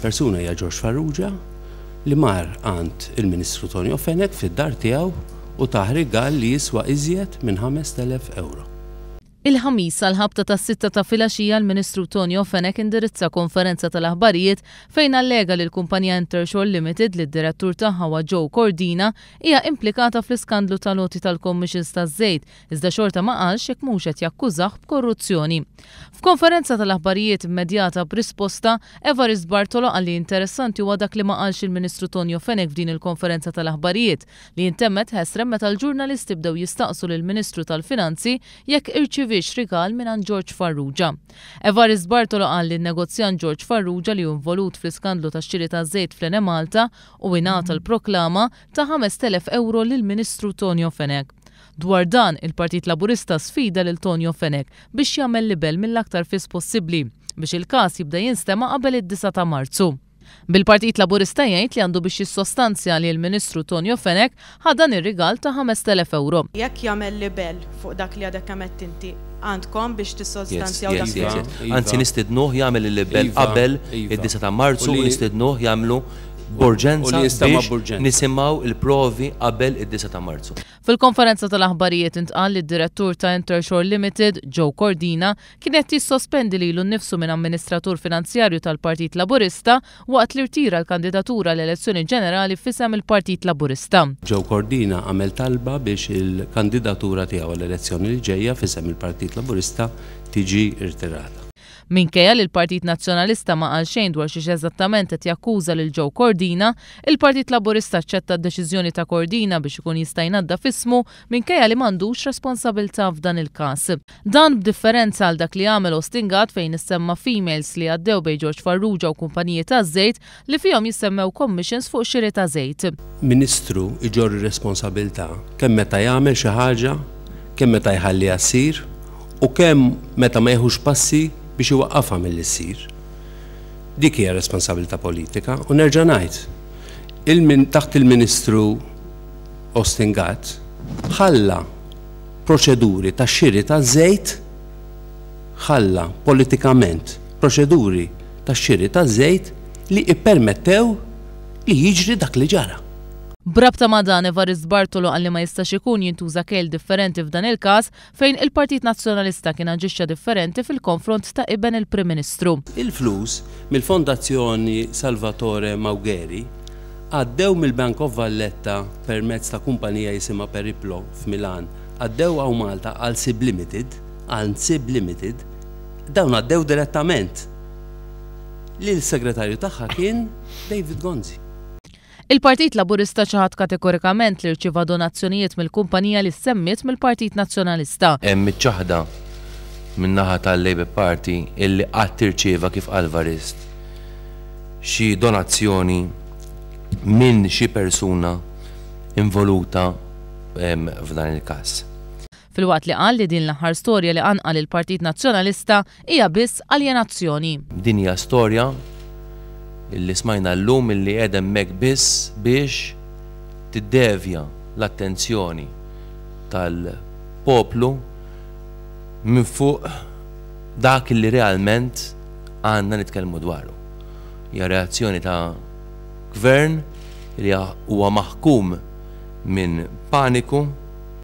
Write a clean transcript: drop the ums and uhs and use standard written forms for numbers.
Il-persuna hija George Farrugia li mar għand il-Ministru Tonio Fenech fid-dar tiegħu u tah rigal li jiswa iżjed minn 5,000 ewro. Il-Ħamis għall-ħabta tas-sitta ta' filgħaxija l-Ministru Tonio Fenech indirizza konferenza tal-aħbarijiet fejn allega li l-kumpanija Intershore Limited li d-direttur tagħha huwa Joe Cordina hija implikata fl-iskandlu tal-għoti tal-commissions taż-żejt iżda xorta ma qalx jekk mhux qed jakkużah b'korruzzjoni. F'konferenza tal-aħbarijiet immedjata b'risposta, Evarist Bartolo qal li interessanti huwa dak li ma qalx il-Ministru Tonio Fenech f'din il-konferenza tal-aħbarijiet li intemmet ħesrem meta l-ġurnalisti bdew jistaqsu lill-Ministru tal-Finanzi jekk irċiviex rigal mingħand George Farrugia. Evarist Bartolo qal li n-negozjant George Farrugia li hu involut fl-iskandlu tax-xiri taż-żejt fl-Enemalta u ingħata l-proklama ta 5,000 ewro lill-Ministru Tonio Fenech. Dwar dan, il-Partit Laburista sfida lil Tonio Fenech biex jagħmel libell mill-aktar fis possibbli biex il-każ jibda jinstema' qabel id-disgħa ta' Marzu. Bil-Partit Laburista jgħid li għandu biex jissostanzja li l-Ministru Tonio Fenech ħa dan ir-rigal ta' 5,000 ewro. Jekk jagħmel libell fuq dak li għadek kemm għedt inti, għandkom biex tissostanzjaw dak li għedt. Anzi nistednuh jagħmel il-libell qabel id-disgħa ta' Marzu u nistednuh jagħmlu b'urġenza biex nisimgħu l-provi qabel id-disgħa ta' Marzu. Fil-konferenza tal-aħbarijiet intqal li d-direttur ta' Intershore Limited, Joe Cordina, kien qed jissospendi lilu nnifsu minn amministratur finanzjarju tal-Partit Laburista waqt li rtira l-kandidatura għall-elezzjoni ġenerali f'isem il-Partit Laburista. Joe Cordina għamel talba biex il-kandidatura tiegħu għall-elezzjoni li ġejja f'isem il-Partit Laburista tiġi rtirata. Minkejja li l-Partit Nazzjonalista ma qal xejn dwar xiex eżattament qed jakkuża lil Joe Cordina, il-Partit Laburista aċċetta d-deċiżjoni ta' Cordina biex ikun jista' jnaddaf ismu minkejja li m'għandux responsabilità f'dan il-każ. Dan b'differenza għal dak li għamel Austin Gatt fejn issemma f'emails li għaddew bejn George Farrugia u kumpaniji taż-żejt li fihom jissemmew commissions fuq xiri ta' żejt. Ministru jġorr ir-responsabilità kemm meta jagħmel xi ħaġa, kemm meta jħalliha ssir u kemm meta ma jieħux passi biex iwaqqafha milli ssir. Dik hija responsabilità politika u nerġa' ngħid, il taħt il-Ministru Austin Gatt ħalla proċeduri ta' xiri ta' żejt ħalla politikament proċeduri ta' xiri ta' żejt li ippermettew li jiġri dak li ġara. B'rabta ma' dan, Evarist Bartolo qal li ma jistax ikun jintuża kejl differenti f'dan il-każ fejn il-Partit Nazzjonalista kien aġixxa differenti fil-konfront ta' iben il-Prim Ministru. Il-flus mill-Fondazzjoni Salvatore Maugheri għaddew mill-Bank of Valletta permezz ta' kumpanija jisimha Periplo f'Milan, għaddew hawn Malta għal Sib Limited, għand Sib Limited, dawn għaddew direttament li l-segretarju tagħha kien David Gonzi. Il-Partit Laburista ċaħad kategorikament li rċieva donazzjonijiet mill-kumpanija li ssemmiet mill-Partit Nazzjonalista. Hemm iċ-ċaħda min-naħa tal-Labour Party illi qatt irċieva kif qal Varist xi donazzjoni minn xi persuna involuta f'dan il-każ. Filwaqt li qal li din l-aħħar storja li qanqal il-Partit Nazzjonalista hija biss aljenazzjoni. Din hija storja li smajna llum illi qiegħda hemmhekk biss biex tiddevja l-attenzjoni tal-poplu minn fuq dak li realment għandna nitkellmu dwaru. Hija reazzjoni ta' gvern li huwa maħkum minn paniku.